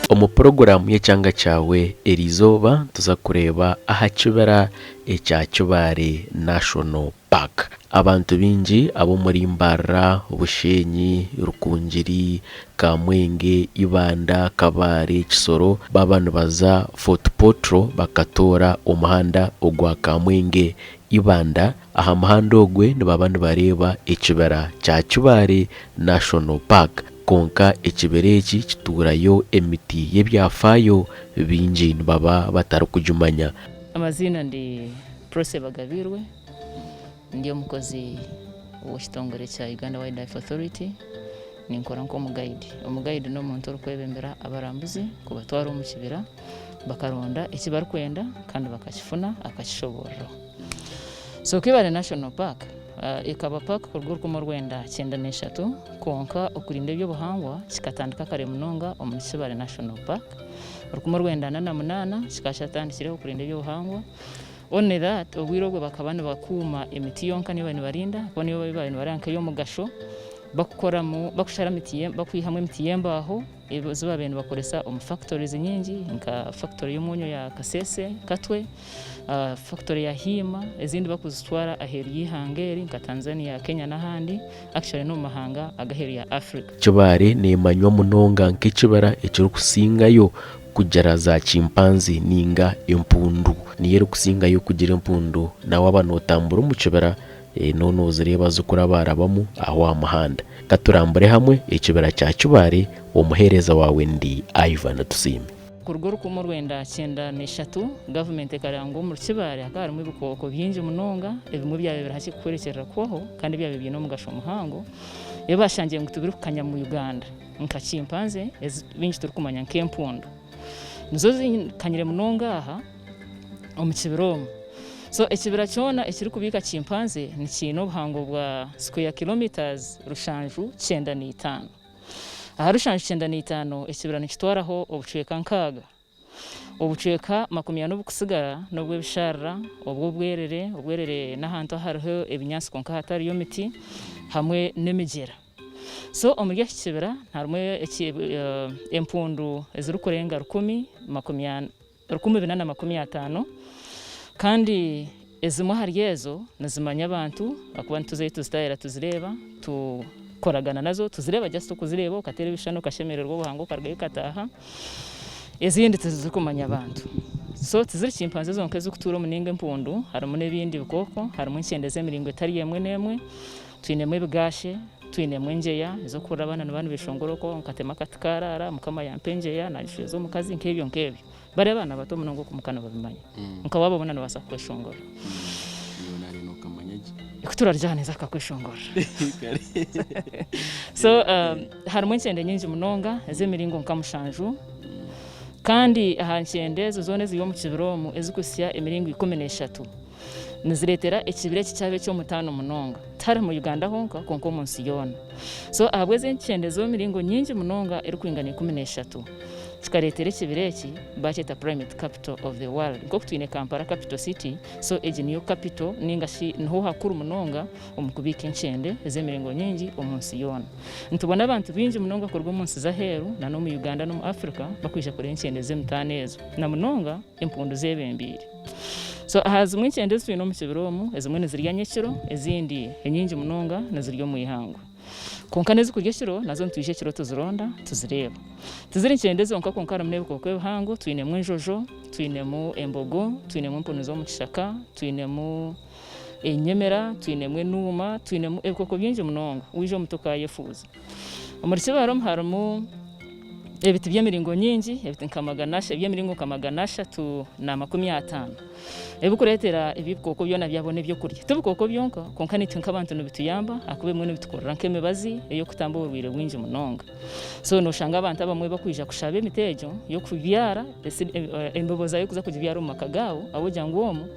Omu puroguraamu y'ekyanga kyawe eriizooba nituza kureeba aha kibira ekya Kibaare National Park. Abantu baingi ab'omuri Mbarara, Bushenyi, Rukungiri, Kamwenge, Ibanda, Kabale, Kisoro baaba nibaza Fort Portal bakatoora omuhanda ogwa Kamwenge Ibanda, aha muhanda ogwe nibaba nibareeba ekibira kya Kibaare National Park. Kwonka ekibira eki kituurayo emiti y'ebyafaayo, baingi nibaba batarikugimanya. Amaziina ndi Prossy Bagabirwe, ndi omukozi w'ekitongore kya Uganda Wildlife Authority, ninkora nk'omugayidi. Omugayidi n'omuntu orikwebembera abarambuzi kubatwara omu kibira bakaronda eki barikwenda kandi bakakifuna akakishoboorora. So Kibale National Park ekaba paaka kuruga orukumi orwenda 93 kwonka okurinda eby'obuhangwa kikatandika kare munonga omuri Kibale National Park. 1948 kikaba kyatandikireho okurinda eby'obuhangwa. Only that obwire obwo bakaba nibakuuma emiti yonka niyo baabaire nibarinda ahakuba niyo baabaire nibareeba nk'ey'omugasho bakukoramu bakushara emiti bakwihamu emiti y'embaaho ezi baabaire nibakoresa omu factories nyingi nka factory y'omwonyo ya Kasese, Katwe, factory ya Hiima ezindi bakuzitwara aheeru y'eihanga eri nka Tanzania, Kenya n'ahandi actually n'omu mahanga ag'aheeru ya Africa. Kibaare neemanywa munonga nk'ekibira ekirikusingayo kugira za chimpanzee ninga empundu. Niyo erikusingayo kugira empundu na waaba nootambura omu kibira Nooba noozireeba zirikurabarabamu aho aha muhanda. Ka turambure hamwe ekibira kya Kibaare, omuheereza waawe ndi Ivan Tusiime. Kuruga orukumi orwenda 93, gavumenti ekareeba ngu omuri Kibaare hakaba harimu ebikooko bingi munonga, ebimwe ebyabaire biri hakye kuhwerekyerera kuhwaho kandi ebyabaire biine omugasho muhango, ebi bashangire ngu tibirikukanya mu Uganda nka chimpanzee ezi baingi turikumanya nk'empundu. Nizo zikanyire munonga aha omu kibira omu. So ekibira kyona ekirikubiika chimpanzee nikiine obuhango bwa square kilometres 795. Aha 795 ekibira nikitwaraho obucweka nkaaga. Obucweka 40 obukusigara n'obw'ebisharara, obw'obwerere, obwerere n'ahantu ahariho ebinyaatsi kwonka hatariyo miti hamwe n'emigyera. So omuri eki kibira harimu empundu ezirikurenga 1450 kandi ezimwe ahari ezo nizimanya abantu ahakuba nituzayo tuzitaahira tuzireeba tukoragana nazo tuzireeba just okuzireeba okateera ebishushani okashemererwa obuhangwa okarugayo okataaha ezindi tizirikumanya abantu. So tiziri chimpanzee zonka ezirikutuura omu ninga empundu harimu n'ebindi bikooko harimu enkyende z'emiringo etari emwe n'emwe. Twinemu ebigaashe, twinemu engyeya ez'okuhurira abaana nibaba nibeshongora okwo nkatema akati karaara, mukama yampa engyeya nagishweza omukazi nk'ebyo nk'ebyo. Bari abaana bato munonga oku muka nibabimanya. Nka waababona nibabaasa kukweshongorera. Iwe nari nokamanya gye. Ku turarya ninza kukakweshongorera. So harimu enkyende nyingi munonga ez'emiringo nka mushanju kandi aha nkyende ezo zoona eziri omu kibira omu ezikuhitsya emiringo 13. Nizireetera ekibira eki kyaba eky'omutaano munonga, tihari mu Uganda honka kwonka omu nsi yoona. So ahabw'ezi enkyende z'emiringo nyingi munonga erikwingana 13, kikareetera ekibira eki baakyeta Primate Capital of the World. Nk'oku twine Kampala Capital City, so egi niyo capital ninga shi niho hakuru munonga omu kubiika enkyende ez'emiringo nyingi omu nsi yoona. Nitubona abantu baingi munonga kuruga omu nsi z'aheeru na n'omu Uganda n'omu Africa bakwija kureeba enkyende z'emitaano ezo na munonga empundu zebembeire. So aha zimwe enkyende ezi twine omu kibira omu, ezimwe nizirya nyekiro, ezindi enyingi munonga nizirya omu ihangwe. Kwonka n'ezikurya ekiro nazo nitwija ekiro tuzironda tuzireeba. Tiziri nkyende zonka kwonka harimu n'ebikooko ebihango, twinemu enjojo, twinemu embogo, twinemu empunu z'omu kishaka, twinemu enyemera, twinemu enuuma, twinemu ebikooko bingi munonga. Waija omu tokaayefuuza. Omuri kibara omu harimu ebiti by'emiringo nyingi, ebiti nka eby'emiringo nka 350 ebirikureetera ebi ebikooko byona byabona ebyokurya. Ti bikooko byonka kwonka naitwe nk'abantu nibituyamba ahakuba ebimwe nibitukorera nk'emibazi ey'okutamba oburwaire bwingi munonga. So nooshanga abantu abamwe bakwija kushaba emiti egyo y'okubyara embibo zaayo kuza kugibyara omu maka gaabo ahabw'okugira ngu omu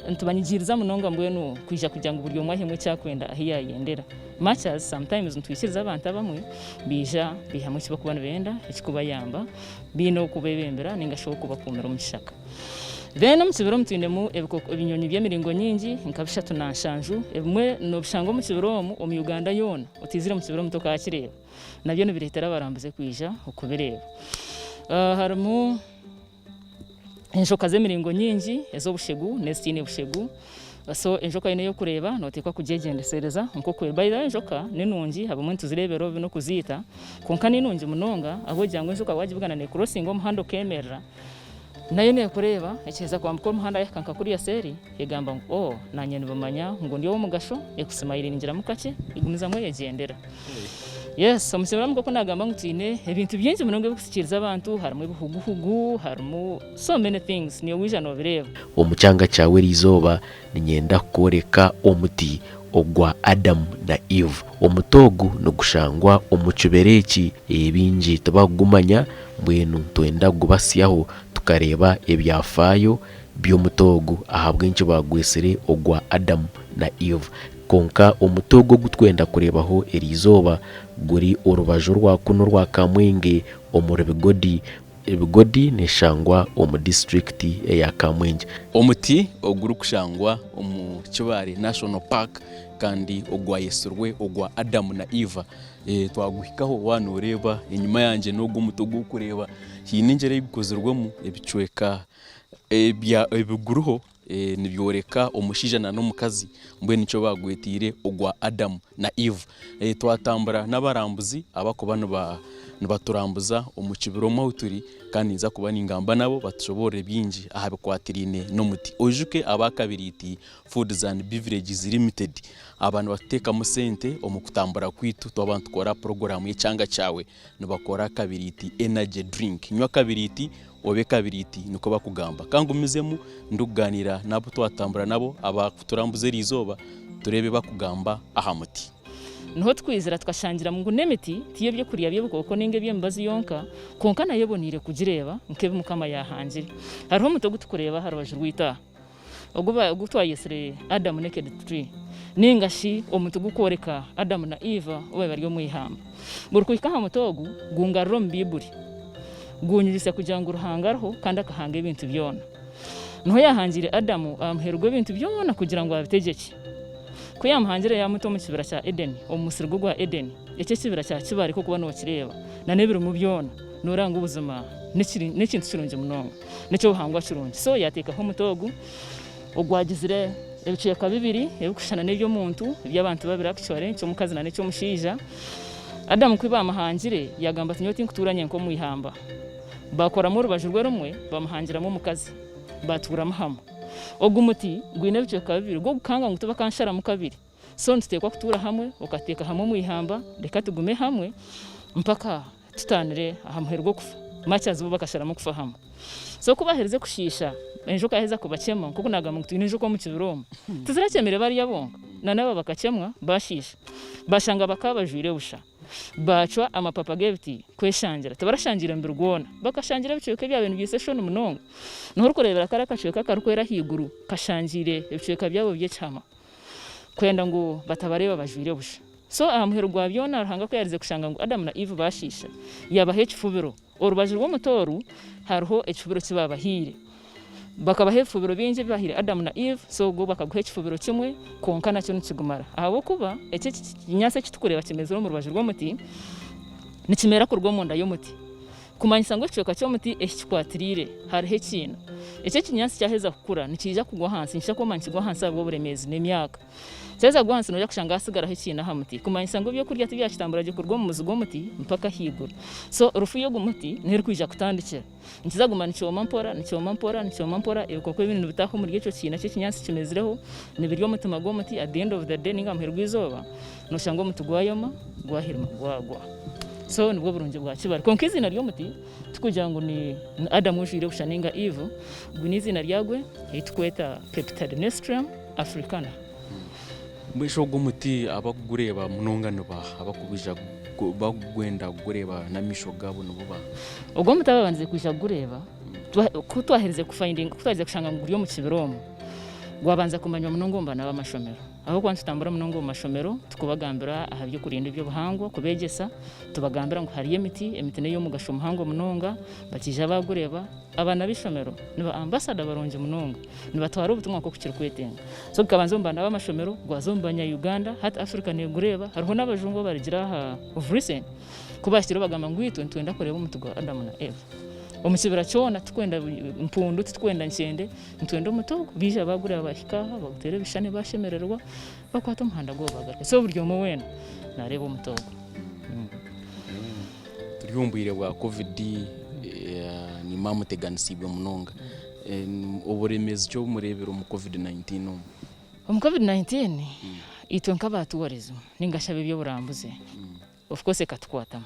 nitubanyigiiriza munonga mbwenu kwija kugira ngu buri omwe ahemu eki arikwenda ahu yaayendera. Much as sometimes nitwikiriza abantu abamwe baija baihamu eki barikuba nibenda ekirikubayamba baine ow'okubebembera ninga shi ow'okubakuumira omu kishaka. Then omu kibira omu twinemu ebinyonyi by'emiringo nyingi nka bishatu na nshanju ebimwe noobishanga omu kibira omu omu Uganda yoona otaizire mu kibira omu tokaakireeba. Nabyo nibireetera abarambuzi kwija okubireeba. Harimu enjoka z'emiringo nyingi ez'obushegu n'ezitaine bushegu. So enjoka yoona ei orikureeba nooteekwa kugyegyendesereza nk'oku eri. By the way enjoka ni nungi abamwe nituzireebera obubi n'okuziita kwonka ni nungi munonga ahabw'okugira ngu enjoka waagibugana neekurosinga omuhanda okeemerera, nayo neekureeba ekiheza kwambuka omuhanda yahika nka kuriya seeri egamba ngu oo naanye nibamanya ngu ndi ow'omugasho ekusimayiringiramu kakye egumizamu eyegyendera. Yes, omu kibira nk'oku naagamba ngu twine ebintu bingi munonga ebirikusikiiriza abantu harimu ebihuguhugu, harimu so many things niiwe waija noobireeba. Omu kyanga kyawe eri izooba niinyenda kukworeka omuti ogwa Adamu na Eve. Omuti ogu nigushangwa omu kibira eki. Baingi tibakugumanya, mbwenu nitwenda kugubasyaho tukareeba ebyafaayo by'omuti ogu, ahabw'enki baagwetsire ogwa Adamu na Eve. Kwonka omuti ogu ogu twenda kureebaho eri izooba guri orubaju orwa kunu orwa Kamwenge omuri Bigodi. Bigodi neeshangwa omu disiturikiti eya Kamwengye. Omuti ogurikushangwa omu Kibale National Park kandi ogwayetsirwe ogwa Adamu na Eva. Twaguhikaho waaba nooreeba enyima yangye n'ogu omuti ogu orikureeba haine engyera ei gukozirwemu ebicweka ebiguriho nibyoreka omushaija nana omukazi mbwenu nikyo baagwetiire ogwa Adamu na Eve. Twatambura n'abarambuzi abarikuba nibaturambuza omu kibira omu ahu turi kandi ninza kuba ningamba nabo batushoboorore bingi aha bikwatiraine n'omuti. Oijuke aba Kabiriiti Foods and Beverages Limited aba nibatuteekamu sente omu kutambura kwaitu twaba nitukora puroguraamu y'ekyanga kyawe. Nibakora Kabiriiti Energy Drink. Nywa Kabiriiti obe Kabiriiti nikwo bakugamba. Ka ngumizemu ndikugaaniira n'abu twatambura nabo abakuturambuza eri izooba tureebe bakugamba aha muti. Niho tukwizira tukashangiramu ngu n'emiti ti y'eby'okurya by'obukooko nainga eby'emibazi yonka, kwonka nayo eboneire kugireeba nk'ebi Mukama yaahangire. Hariho omuti ogu tukureeba aha rubaju rwaitu aha, ogu ogu twayetsire Adamu Naked Tree, nainga shi omuti gukworeka Adamu na Eva obu baabaire bari omu ihamba. Buri kuhika aha muti ogu, gungarura omu Baiburi. Gunyijusya kugira ngu Ruhanga ariho kandi akahanga ebintu byona. Niho yaahangiire Adamu aha muheru gw'ebintu byona kugira ngu abitegyekye. Ku yaamuhangire yaamuta omu kibira kya Edeni, omu musiri gwe gwa Edeni, eki ekibira kya kibare nk'okuba nookireeba, n'ebirimu byona, nooreeba ngu buzima n'ekintu kirungi munonga, n'eky'obuhangwa kirungi. So yaateekaho omuti ogu ogwagizire ebicweka bibiri ebirikushushana n'eby'omuntu, eby'abantu babiri actually, eky'omukazi n'eky'omushaija. Adamu ku baamuhangire, yaagamba ati, Nyowe tinkutuura nyenka omu ihamba. Baakoramu orubaju rwe rumwe, bamuhangiramu omukazi, baatuuramu hamwe. Ogu muti gwine ebicweka bibiri, gwo gukanga ngu tibakansharamu kabiri. So nituteekwa kutuura hamwe, okateeka hamwe omu ihamba, reka tugume hamwe mpaka tutaanire aha muheru gw'okufa. Much as bo bakasharamu kufa hamwe. So ku baaherize kushiisha, enjoka yaaheza kubakyema, nk'oku naagamba ngu twine enjoka omu kibira omu, tizirakyemire bariya bonka, na n'aba bakakyemwa baashiisha. Baashanga bakaba bajwaire busha. Baacwa amapapa g'ebiti kweshangira. Tibarashangiire mubiri gwona. Bakashangira ebicweka ebyabaire nibiitsa eshoni munonga. Niho orikureebera kariya akacweka akarikwera ahaiguru kashangiire ebicweka byabo by'ekihama kwenda ngu batabareeba bajwaire busha. So aha muheru gwa byona Ruhanga ku yaarize kushanga ngu Adamu na Eve baashiisha, yaabaha ekifubiro. Orubaju rw'omuti oru hariho ekifubiro eki baabahaire. Bakabaha ebifubiro bingi ebi baahaire Adamu na Eve, so ogwo bakaguha ekifubiro kimwe kwonka nakyo nikigumara. Ahabw'okuba eki ekinyaatsi eki turikureeba kimezire omu rubaju rw'omuti, nikimera kuruga omunda y'omuti. Kumanyisa ngu ekicweka ky'omuti eki kikwatiriire hariho ekiina. Eki ekinyaatsi kyaheza kukura nikiija kugwa ahansi, nikiija kwoma nikigwa ahansi ahabw'oburemeezi n'emyaka. Kyaheza kugwa ahansi noija kushanga hasigaraho ekiina aha muti kumanyisa ngu ebyokurya tibyakitambura gye kuruga omu muzi gw'omuti mpaka ahaiguru. So rufu y'ogu muti niho erikwija kutandikira. Nikiza kuguma nikyoma mpora, nikyoma mpora, nikyoma mpora, ebikooko ebindi nibitaaha omuri ekyo kiina ky'ekinyaatsi kimezireho, nibirya omutima gw'omuti, at the end of the day ninga aha muheru gw'eizooba, noshanga omuti gwayoma, gwahirima gwagwa. So nibwo burungi bwa kibare. Kwonka eiziina ry'omuti tikugira ngu ni Adamu ojwaire busha ninga Eve, gwine eiziina ryagwe eritukweta Peptadnestrium africana. Mbwenu shi ogwo muti abarikugureeba munonga ni baaha? Abarikubaija barikugyenda kugureeba n'amaisho gaabo nibo baaha? Ogwo omuti ababandize kwija kugureeba, ku twaherize kufayindinga, ku twaherize kushanga ngu guri omu kibira omu, gwabanza kumanywa munonga omu baana b'amashomero. Ahabw'okuba nitutambura munonga omu mashomero tukubagambira aha by'okurinda eby'obuhangwa, kubeegyesa, tubagambira ngu hariyo emiti, emiti n'ey'omugasho muhango munonga, bakiija baagureeba. Abaana b'eishomero ni ba ambasada barungi munonga, nibatwara obutumwa nk'oku kirikwetenga. So gukabanza omu baana b'amashomero, gwaza omu banya Uganda, hati Africa negureeba, hariho n'abajungu abarugire aha of recent, ku bahikireho bagamba ngu itwe nitwenda kureeba omuti gwa Adamu na Eva. Omu kibira kyona titukwenda mpundu, titukwenda nkyende, nitwenda omuti ogu. Baija bagureeba bahika aha, baguteera ebishushani bashemererwa, bakwata omuhanda gwabo bagaruka. So buri omwe weena naareeba omuti ogu. Turi omu bwire bwa Covid, niimanya muteganisiibwe munonga. Oburemeezi ki obu mureebire omu Covid 19 omu? Omu Covid 19, itwe nk'aba tourism ninga shi ab'eby'oburambuzi, of course ekatukwatamu.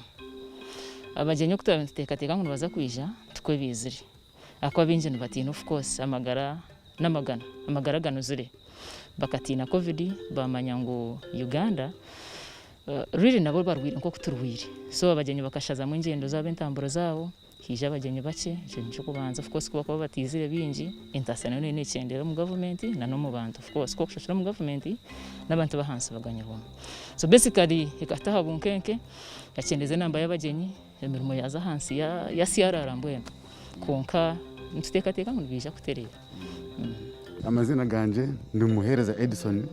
Abagyenyi oku twabaire nituteekateeka ngu nibaza kwija, tikwo baizire. Ahakuba baingi nibatiina of course amagara n'amagana, amagara ganuzire. Bakatiina Covid baamanya ngu Uganda really nabo barwaire nk'oku turwaire. So abagyenyi bakashazamu engyendo zaabo, entambura zaabo. Haija abagyenyi bakye, ekyo niky'okubanza of course ku bakuba bataizire baingi, entaasya nayo neyo nekyendeera omu gavumenti na n'omu bantu of course ku okushashura omu gavumenti n'abantu b'ahansi baganyirwamu. So basically ekata aha bunkenke, yakyendeeza enamba y'abagyenyi, emirimo yaaza ahansi yasyaraara mbwenu kwonka nituteekateeka ngu nibiija kutereera. Amazina gangye ndi Muheereza Edson,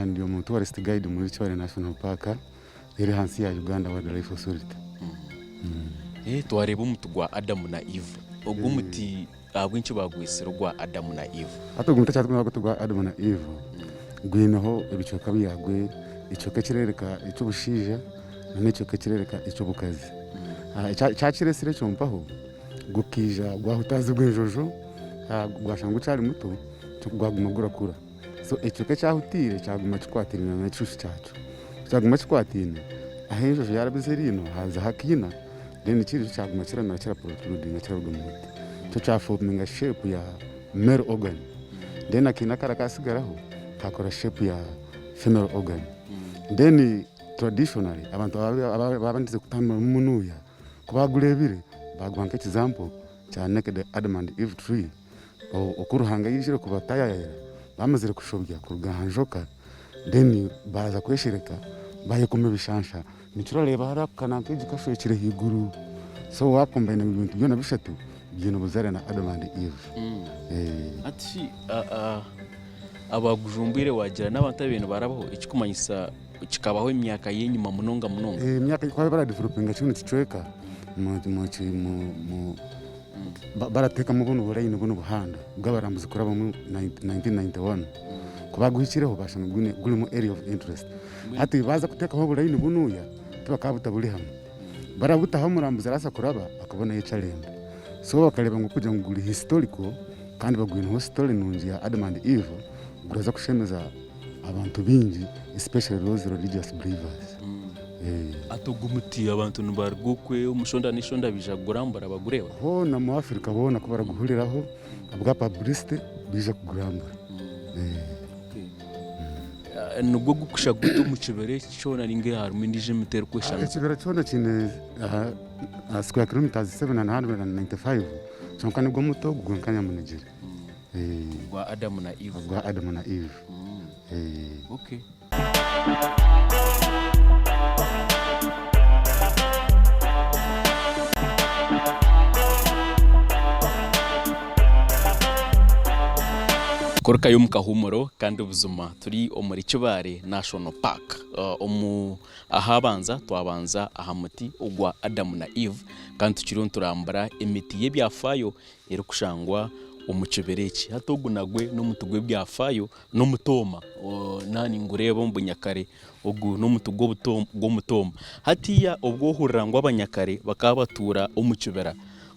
ndi omu tourist guide omuri Kibale National Park. eri ahansi ya Uganda Wildlife Authority. Twareeba omuti gwa Adamu na Eva. Ogwo omuti ahabw'enki baagwetsire ogwa Adamu na Eva? Hati ogu muti ekyatuma bagweta ogwa Adamu na Eva gwineho ebicweka byagwo, ekicweka ekirereka eky'obushaija n'ekicweka ekirereka eky'obukazi. Ekyakiresire ekyo mpaho gukaija gwahutaazibwa enjojo gwashanga gukyari muto gwaguma gurakura. So ekicweka ekyahutaire kyaguma kikwatiraine n'ekishushu kyakyo. Ku kyaguma kikwataine, ahu enjojo yaarabize eriino haazaho akaina, then kiri kyo kyaguma kiramera kiraprotrudinga kiraruga omu muti. Kyo kyafominga shape ya male organ. Then akaina akari akaatsigaraho kaakora shape ya female organ. Then traditionally abantu abaabandize kutambura munuuya ku baagureebire baaguha nk'example kya naked Adam and Eve tree. Oku Ruhanga yaijire kubatayayira bamazire kushobya kuruga aha njoka then baaza kweshereka bayekoma ebishansha nikyo orareeba hariya ako kananka egi kashwekire ahaiguru so wakombayininga ebintu byona bishatu biine obuzaare na Adam and Eve. Hati shi abagujumbwire wagira n'abantu ababaire nibarabaho ekikumanyisa kikabaho emyaka y'enyima munonga munonga? Emyaka ku baabaire baradevelopinga kinu kicweka barateekamu bunu burayini bunu buhanda bw'abarambuzi kurabamu 1991 ku baaguhikireho baashanga gurimu area of interest. Hati baaza kuteekaho oburayini bunuuya tibakabuta buri hamwe, barabutaho omurambuzi arabaasa kuraba akabonayo eki arenda. So bakareeba ngu kugira ngu guri historical kandi bagwineho story nungi ya Adam and Eve guraza kushemeza abantu baingi especially those religious believers. Hati ogu omuti abantu nibaruga okwe omu shonda n'eshonda baija kugurambura bagureeba? Hoona omu Africa boona ku baraguhuriraho ahabwa publicity baija kugurambura. Nigwo gurikusha guta omu kibira eki kyona ninga harimu endiijo emiti erikweshana? Ekibira kyona kiine square kilometres 795 kyonka nigwo muti ogu gwonka nyamunegyere. Ogwa Adamu na Eve. Ogwa Adamu na Eve. Okay. Kurukayo omu kahuumuro kandi buzima turi omuri Kibaare National Park. Omu ahabanza twabanza aha muti ogwa Adamu na Eve kandi tukiriyo niturambura emiti y'ebyafaayo erikushangwa omu kibira eki. Hati ogu nagwe n'omuti gw'ebyafaayo n'omutooma naaba ningureeba omu bunyakare ogu n'omuti gw'omutooma. Hatiiya obu ohurira ngu abanyakare bakaba batuura omu kibira,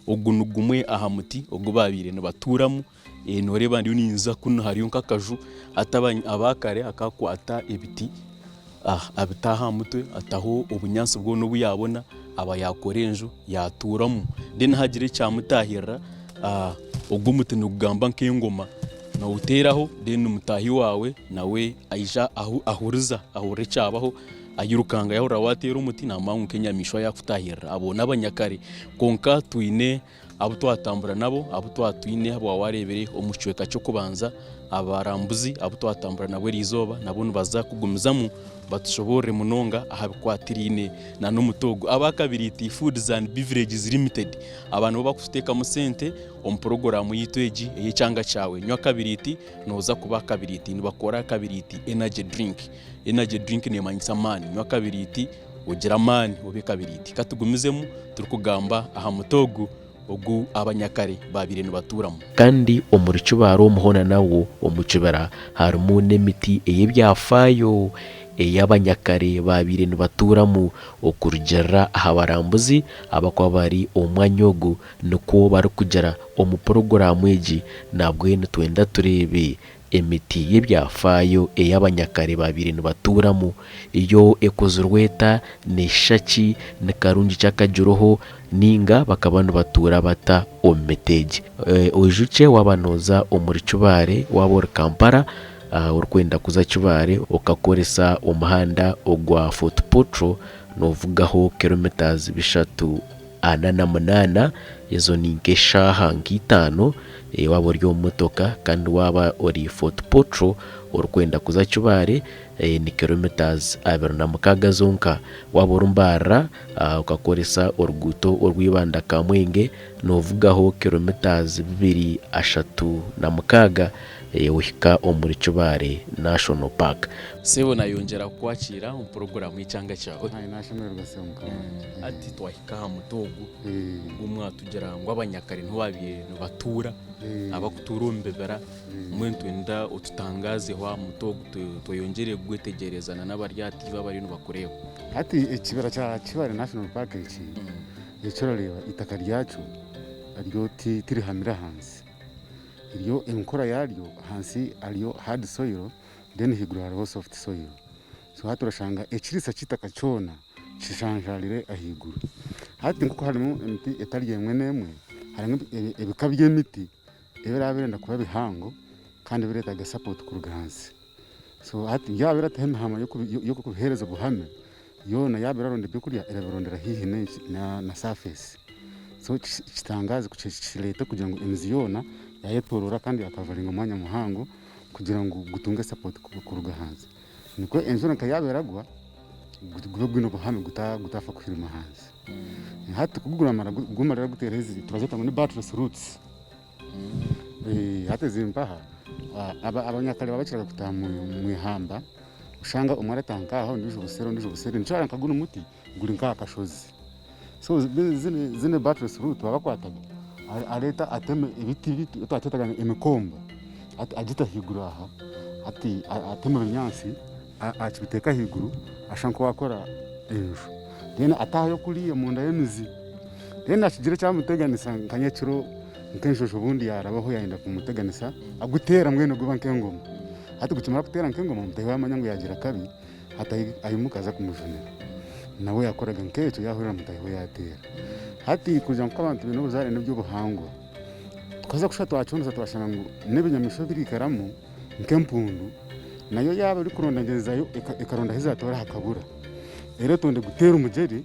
ogu ni gumwe aha muti ogu baabaire nibatuuramu. Nooreeba ndiyo ninza kunu hariyo nk'akaju hati abaakare akakwata ebiti abita aha mutwe ataho obunyaatsi bwona obu yaabona aba yaakora enju yaatuuramu. Then haagira ekyamutaahirira ogwo omuti nigugamba nk'engoma nooguteeraho then mutaahi waawe nawe aija ahuriza ahurira ekyabaho airukanga yaahurira waateera omuti naamanya ngu nk'enyamaishwa yaakutaahirira. Abo n'abanyakare kwonka twine Abu twatambura nabo, abu twatwine abu waareebire omu kicweka ky'okubanza, abarambuzi abu twatambura nabo eriizooba nabo nibaza kugumizamu batushoboorore munonga aha bikwatiraine n'omuti ogu. Aba Kabiriiti Foods and Beverages Limited aba nibo barikututeekamu sente omu puroguraamu yaitu egi ey'ekyanga kyawe. Nywa Kabiriiti nooza kuba Kabiriiti. Nibakora Kabiriiti Energy Drink. Energy drink neemanyisa amaani. Nywa Kabiriiti. Ogire amaani obe kabiriiti. Ka tugumizemu turikugamba aha muti ogu ogu abanyakare baabaire nibatuuramu. Kandi omuri Kibaare omu hoona nabwo omu kibira harimu n'emiti ey'ebyafaayo ei abanyakare baabaire nibatuuramu. Okurugiirira aha barambuzi abarikuba bari omu mwanya ogu nikwo barikugira omu puroguraamu egi nabwe nitwenda tureebe Emiti y'ebyafaayo ei abanyakare baabaire nibatuuramu yo ekozirwe eta, neeshusha ki, ni karungi ki akagiriho, nainga bakaba nibatuura bata omu miti egi. Oijukye waaba nooza omuri Kibaare, waaba ori Kampala orikwenda kuza Kibaare okakoresa omuhanda ogwa Fort Portal noovugaho kilometres bishatu 48, ezo ni nk'eshaaha nka itaano waaba ori omu motoka kandi waaba ori Fort Portal orikwenda kuza Kibaare ni kilometres 26 zonka. Waaba ori Mbarara okakoresa oruguuto orw'Ibanda Kamwenge noovugaho kilometres bibiri ashatu na mukaaga ohika omuri Kibaare National Park. Sebo nayongyera kukwakiira omu puroguraamu y'ekyanga kyawe. Naanye nashemererwa sebo mukama wangye. Hati twahika aha muti ogu ogu mwatugira ngu abanyakare niho baabaire nibatuura, abarikutuura omu bibira, mbwenu nitwenda otutangaazeho aha muti ogu tweyongyere kugwetegyereza n'abari aha tiivi abariyo nibakureeba. Hati ekibira kya Kibale National Park eki, eki orareeba eitaka ryakyo ryo tirihamire ahansi. Ryo enkora yaryo ahansi hariyo hard soil then ahaiguru hariho soft soil. So hati orashanga ekiriisa ky'eitaka kyona kishanjarire ahaiguru. Hati nk'oku harimu emiti etari emwe n'emwe, harimu ebika by'emiti ebiraba birenda kuba bihango kandi bireetaaga sapoti kuruga ahansi. So hati yaaba erataho emihama y'okubiheereza obuhame, yoona yaaba eraronda ebyokurya erabirondera haihi na surface. So kitangaaze kireete kugira ngu emizi yoona yayetoroora kandi yakavaringa omwanya muhango kugira ngu gutunge support kuruga ahansi. Nikwo enjura nka yaaba eragwa, gube gwine obuhame gutafa kuhirima ahansi. Hati ku guramara gumarira guteera ezi turazeeta ngu ni buttress roots. Hati ezi mpaha abanyakare bakiraga kutaaha omu ihamba oshanga omwe arataha nk'aha ondiijo obuseeri ondiijo obuseeri nikyo nka gunu omuti guri nk'aha kashozi. So zinu buttress root babakwataga areeta atema ebiti ebi twakyeetaga ngu emikomba agita ahaiguru aha hati atema ebinyaatsi akibiteeka ahaiguru ashusha nk'owaakora enju then ataahayo kuriya omunda y'emizi. Then akigira ekyamuteganisa nka nyekiro nk'enjojo obundi yaarabaho yaayenda kumuteganisa aguteera mbwenu guba nk'engoma. Hati gukimara kuteera nk'engoma mutaahi we amanya ngu yaagira akabi hati aimuka aza kumujunira. Nawe yakoraga nk'ekyo yaahurira mutaahi we yaateera. Hati kugira ngu abantu baine obuzaare n'eby'obuhangwa, tukaza kushusha twakyondoza twashanga ngu n'ebinyamaishwa ebiriikaramu nk'empundu nayo yaaba erikuronda ngyenzi zaayo ekaronda ahu zaatoora hakabura, ereetonde guteera omugyeri.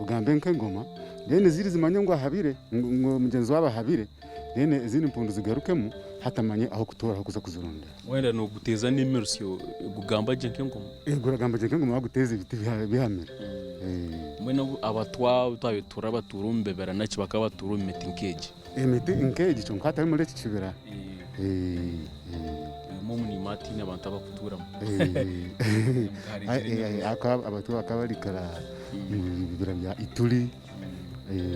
Ogambe nk'engoma, then ezindi zimanye ngu ahabire, ngu mugyenzi waabo ahabire, then ezindi mpundu zigarukemu hati amanye ah'okutoora ah'okuza kuzirondera. Wenda nooguteeza n'emirusyo gugamba gye nk'engoma? Guragamba gye nk'engoma waaguteeza ebiti bihamire. Mbwenu abatwa abu twabaire tuhurira batuura omu bibira naki bakaba batuura omu miti nk'egi? Emiti nk'egi kyonka hatari muri eki kibira. Omwo niimwe hataine abantu abarikutuuramu. Abantu bakaba barikara omu bibira bya Ituri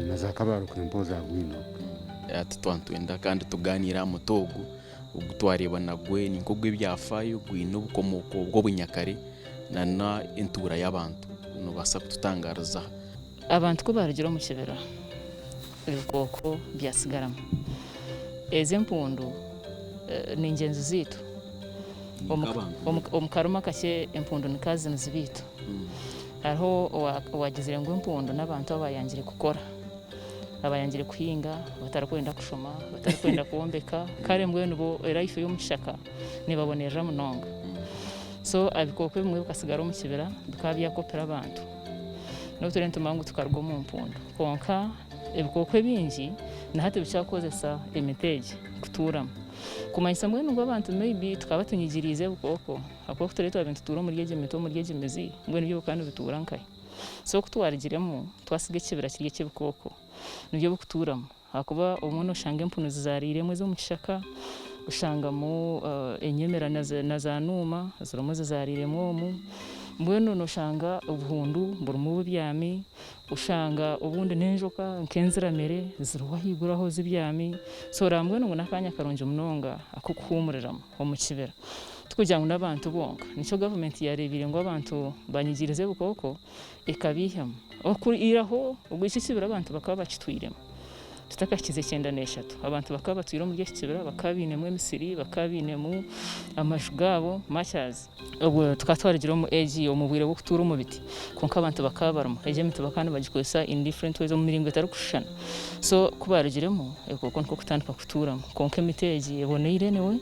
na za Kabale okwe mpaho za Bwino. Hati twaba nitwenda kandi tugaaniire aha muti ogu, ogu twareeba nagwo ni nk'ogw'ebyafaayo gwine obukomooko bw'obunyakare nana entuura y'abantu. Noobaasa kututangaariza? Abantu ku baarugire omu kibira, ebikooko byatsigaramu. Ezi empundu ni ngyenzi zaitu. Omu karimi akakye empundu ni cousins baitu. Hariho owaagizire ngu empundu n'abantu abaayangire kukora, abaayangire kuhinga, abatarikwenda kushoma, abatarikwenda kwombeka, kare mbwenu bo life y'omu kishaka neebabonerera munonga. So ebikooko ebimwe bikatsigara omu kibira bikaba byakopera abantu. N'obu turiyo nitumanya ngu tukaruga omu mpundu kwonka ebikooko ebingi na hati bikyakukozesa emiti egi kutuuramu. Kumanyisa mbwenu ngu abantu maybe tukaba tunyigiriize ebikooko ahakuba ku turiyo twaba nitutuura omuri egi miti omuri egi mizi mbwenu byo bikaba nibituura nkahi? So ku twarugiremu twasiga ekibira kiri eky'ebikooko nibyo birikutuuramu ahakuba obumwe noshanga empunu zizaariiremu ez'omu kishaka, oshangamu enyemera na za nuuma zirimu zizaariiremu omu. Mbwenu noshanga obuhundu burimu bubyami, oshanga obundi n'enjoka nk'enziramere ziriho ahaiguru aho zibyami. So oreba mbwenu ngu n'akaanya karungi munonga ak'okuhuumuriramu omu kibira. Tikugira ngu n'abantu bonka, nikyo gavumenti yaareebire ngu abantu banyigiirize obukooko ekabiihamu. Okwihiraho eki ekibira abantu bakaba bakitwiremu tutakahikize kyenda n'eshatu. Abantu bakaba batwire omuri eki kibira, bakaba bainemu emisiri, bakaba bainemu amaju gaabo much as obwo tukaba twarugire omu age omu bwire bw'okutuura omu biti kwonka abantu bakaba barimu. Egyo emiti bakaba nibagikozesa in different ways omu miringo etarikushushana. So ku baarugiremu okwo nikwo kutandika kutuuramu. Kwonka emiti egi eboneire anyway,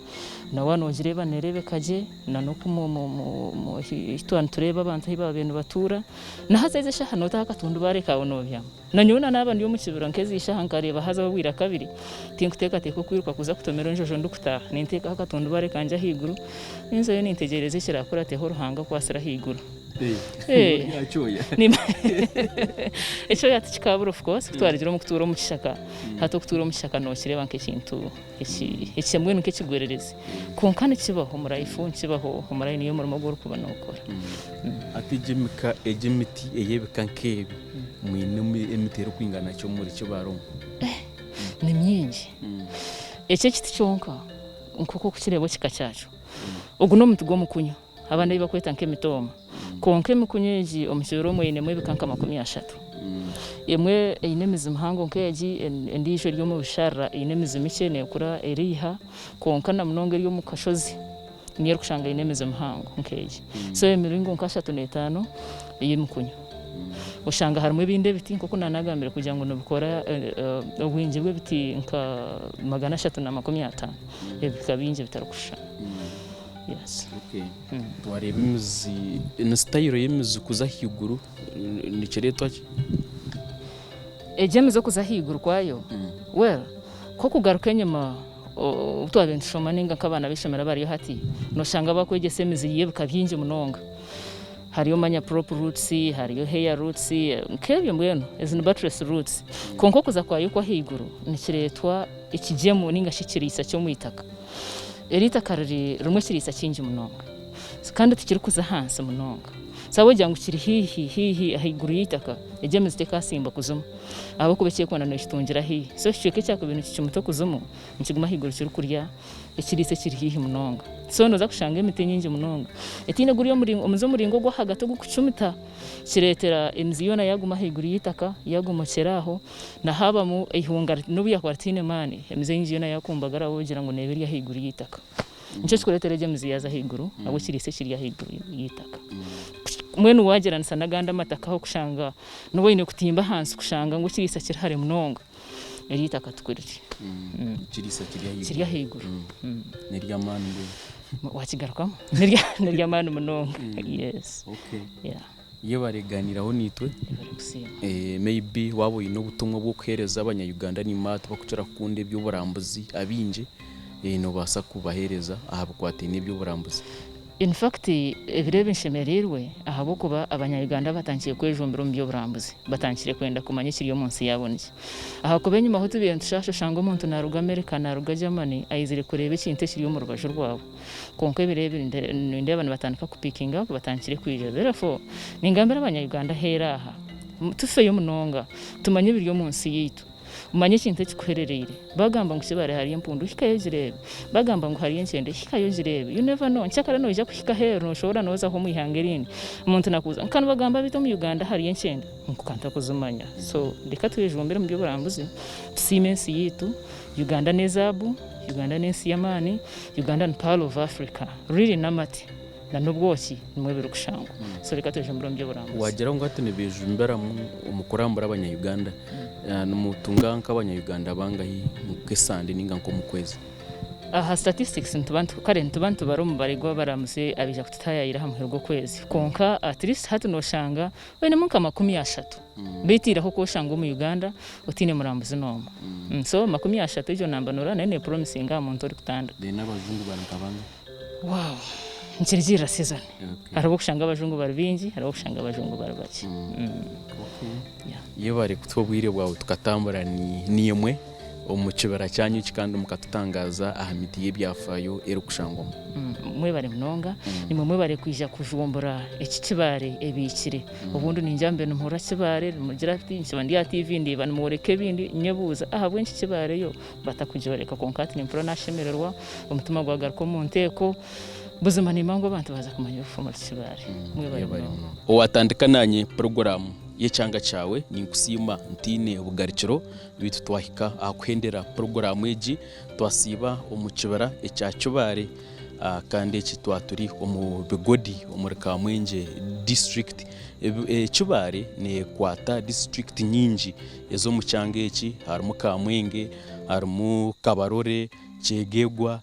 na waaba noogireeba neereebeka gye. Na n'oku ahu twaba nitureeba abantu ahu baabaire nibatuura, na haza ezi eshaaha nootaho akatundubaare kaawe noobyama. Na nyowe na naaba ndi omu kibira nk'ezi shaaha nkareeba hazaho obwira kabiri, tinkuteekateeka okwiruka kuza kutomera enjojo ndikutaaha. Ninteekaho akatundubaare kangye ahaiguru, ninzayo nintegyereza ekiraakurateho Ruhanga akwatsire ahaiguru. Ekyoya tikikaabura of course ku twarugire omu kutuura omu kishaka, hati okutuura omu kishaka nookireeba nk'ekintu. Eki mbwenu nk'ekigwererezi. Kwonka nikibaho omu life, nikibaho omu line y'omurimo ogu orikuba nookora. Hati egyo emika, egyo emiti ey'ebika nk'ebi, mwine emiti erikwingana ki omuri Kibaare omu? Ni mingi. Eki ekiti kyonka nk'oku orikukireeba ekika kyakyo, ogu n'omuti gw'omukunyu. Abandi ei barikweta nk'emitooma. Kwonka emikunyu egi omu kibira omwe einemu ebika nka 30. Emwe eine emizi mihango nk'egi, endiijo eri omu bisharara eine emizi mikye neekura eriiha, kwonka na munonga eri omu kashozi niyo orikushanga eine emizi mihango nk'egi. So emiringo nka ashatu n'etaano ey'emikunyu. Oshanga harimu ebindi ebiti nk'oku naanagambire kugira ngu nibikora obwingi bw'ebiti nka 350, ebika bingi bitarikushushana. Yes. Okay. Twareeba emizi, ni sitayiro y'emizi kuza ahaiguru nikireetwa ki? Egyo emizi okuza ahaiguru kwayo, well, ku okugaruka enyima obu twabaire nitushoma ninga nk'abaana b'eishomero abariyo hati, noshanga bakwegyesa emizi y'ebika bingi munonga. Hariyo manya prop roots, hariyo hair roots, nk'ebyo mbwenu, ezi ni buttress roots. Kwonka okuza kwayo okw'ahaiguru nikireetwa ekigyemu ninga shi ekiriisa ky'omu itaka. Eri itaka riri ririmu ekiriisa kingi munonga kandi tikirikuza ahansi munonga. So ahabw'okugira ngu kiri haihi haihi ahaiguru y'eitaka, egyo emizi tekaasimba kuzimu ahabw'okuba eki erikwenda neekitungira haihi. So ekicweka ekyakubaire nikicumita okuzimu nikiguma ahaiguru kirikurya ekiriisa ekiri haihi munonga. So nooza kushanga emiti enyingi munonga etaine guri omuzi omuringo ogw'ahagati ogurikucumita kireetera emizi yoona yaaguma ahaiguru y'eitaka yaagomokyera aho. Na haabamu eihunga n'obu yaakuba ritaine maani, emizi eingi yoona yaakumbagara ahabw'okugira ngu neeba eri ahaiguru y'eitaka. Nikyo kirikureetera egyo emizi yaaza ahaiguru ahabw'ekiriisa ekiri ahaiguru y'eitaka. Mbwenu waagyeranisa n'agandi amataka ahu orikushanga nooba oine kutimba ahansi kushanga ngu ekiriisa kiri hare munonga, eri eitaka tikwo riri. Ekiriisa kiri ahaiguru. Kiri ahaiguru. N'ery'amaani mbwenu. Waakigarukamu? N'ery'amaani munonga. Yes. Okay. Yeah. Yebare kugaaniiraho naitwe. Yebare kusiima. Maybe waaba oine obutumwa obw'okuheereza abanya-Uganda naimwe abarikukira kukunda eby'oburambuzi abaingi, noobaasa kubaheereza aha bikwataine n'eby'oburambuzi. In fact ebiro ebi nshemereirwe ahabw'okuba abanya-Uganda batandikire kwejumbira omu by'oburambuzi, batandikire kwenda kumanya ekiri omu nsi yaabo niki. Ahakuba enyima ahu tubaire nitushaasha oshanga omuntu naaruga America, naaruga Germany aizire kureeba ekintu ekiri omu rubaju rwabo. Kwonka ebiro ebi nindeeba nibatandika ku pickinga up batandikire kwija. Therefore, ningambira abanya Uganda aheeru aha, tufeyo munonga tumanye ebiri omu nsi yaitu. Omanye ekintu ekikuherereire. Bagamba ngu Kibaare hariyo empundu, hikayo ogireebe. Bagamba ngu hariyo enkyende, hikayo ogireebe. You never know, nkyakare noija kuhika aheeru noshobora nozaho omu ihanga erindi, omuntu nakubuuza ngu ka nibagamba beitu omu Uganda hariyo enkyende? Ngu ka ntakuzimanya. So reka twejumbire omu by'oburambuzi, tusiime ensi yaitu. Uganda n'ezaabu, Uganda n'ensi y'amaani, Uganda ni pearl of Africa. Really n'amate na n'obwoki nimwo ebirikushangwa. So reka twejumbire omu by'oburambuzi. Wagira ngu hati nibejumbiramu omu kurambura abanya Uganda, nimutunga nk'abanya Uganda bangahi nk'esande ninga nk'omu kwezi? Aha statistics nituba kare nituba nitubara omubare gw'abarambuzi abaija kututaayaayira aha muheru gw'okwezi kwonka at least hati noshanga Oinemu nka 30 beitu iraho ku oshanga omu Uganda otaine murambuzi n'omwe. So 30 egyo namba noreeba nayo nepromisinga aha muntu orikutandika. Then abajungu bari nka bangahi? Wow! Nikirugirira season. Hariho obu okushanga abajungu bari baingi, hariho obu okushanga abajungu bari bakye. Yebare kutuha obwire bwawe tukatambura niimwe. omu kibira kyanyu eki kandi mukatutangaaza aha miti y'ebyafaayo erikushangwamu. Mwebare munonga. Nimwe mwebare kwija kujumbura eki Kibaare ebiikire. Obundi ningira mbe nimuhurira Kibaare nimugira ati nkiba ndi aha TV ndeeba nimworeka ebindi nyebuuza ahabw'enki Kibaare yo batakugyoreka kwonka hati nimpurira nashemererwa omutima gwagaruka omu nteeko. Buzima nimba ngu abantu baaza kumanya obufu omuri Kibaare. Mwebare munonga. Owatandika nanye puroguraamu y'ekyanga kyawe ninkusiima ntaine bugarukiro beitu twahika aha kuhendera puroguraamu egi twasiiba omu kibira ekya Kibaare kandi eki twaba turi omu Bigodi omuri Kamwengye disiturikiti. Kibaare neekwata disiturikiti nyingi ez'omu kyanga eki harimu Kamwenge, harimu Kabarole, Kyegegwa,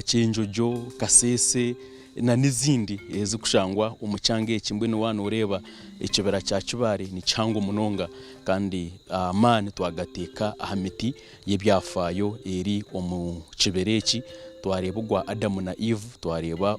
Kyenjojo, Kasese na n'ezindi ezikushangwa omu kyanga eki. Mbwenu waaba noreeba ekibira kya Kibaare ni kihango munonga kandi amaani twagateeka aha miti y'ebyafaayo eri omu kibira eki. Twareeba ogwa Adamu na Eve, twareeba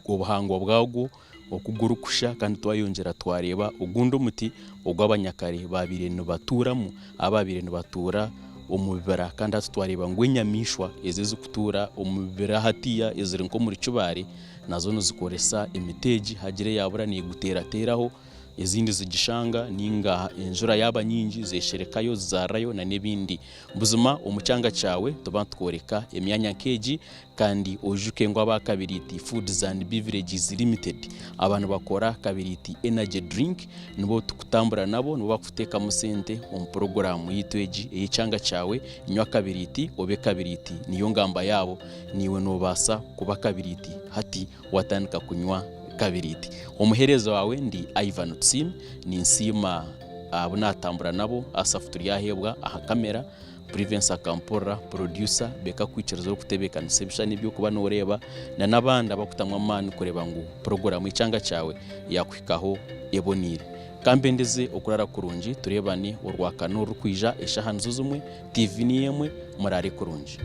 obuhangwa bwagwo oku gurikushusha kandi twayongyera twareeba ogundi omuti ogu abanyakare baabaire nibatuuramu, abaabaire nibatuura omu bibira kandi hati twareeba ngu enyamaishwa ezi ezirikutuura omu bibira hatiiya eziri nk'omuri Kibaare nazo nizikoresa emiti egi hagira eyaabura neeguteerateeraho ezindi zigishanga nainga enjura yaaba nyingi zeesherekayo zizaarirayo n'ebindi. Buzima omu kyanga kyawe nituba nitworeka emyanya nk'egi Kandi oijuke ngu aba Kabiriiti Foods and Beverages Limited aba nibakora Kabiriiti Energy Drink nibo tukutambura nabo nibo bakuteekamu sente omu puroguraamu yaitu egi ey'ekyanga kyawe nywa Kabiriiti obe Kabiriiti niyo ngamba yaabo naiwe noobaasa kuba Kabiriiti hati watandika kunywa Kabiriiti. Omuheereza waawe ndi Ivan Tusiime ninsiima abu naatambura nabo Asaph Turyaheebwa aha kamera. Privence Akampurira, Producer, Beka kwikiriza orikutebeekanisa ebishushani ebi orikuba nooreeba na n'abandi abarikutamu amaani kureeba ngu puroguraamu y'ekyanga kyawe yaakuhikaho eboneire. Ka mbendeze okuraara kurungi tureebane Orwakana orurikwija eshaaha nizo zimwe, TV niyo emwe, muraare kurungi.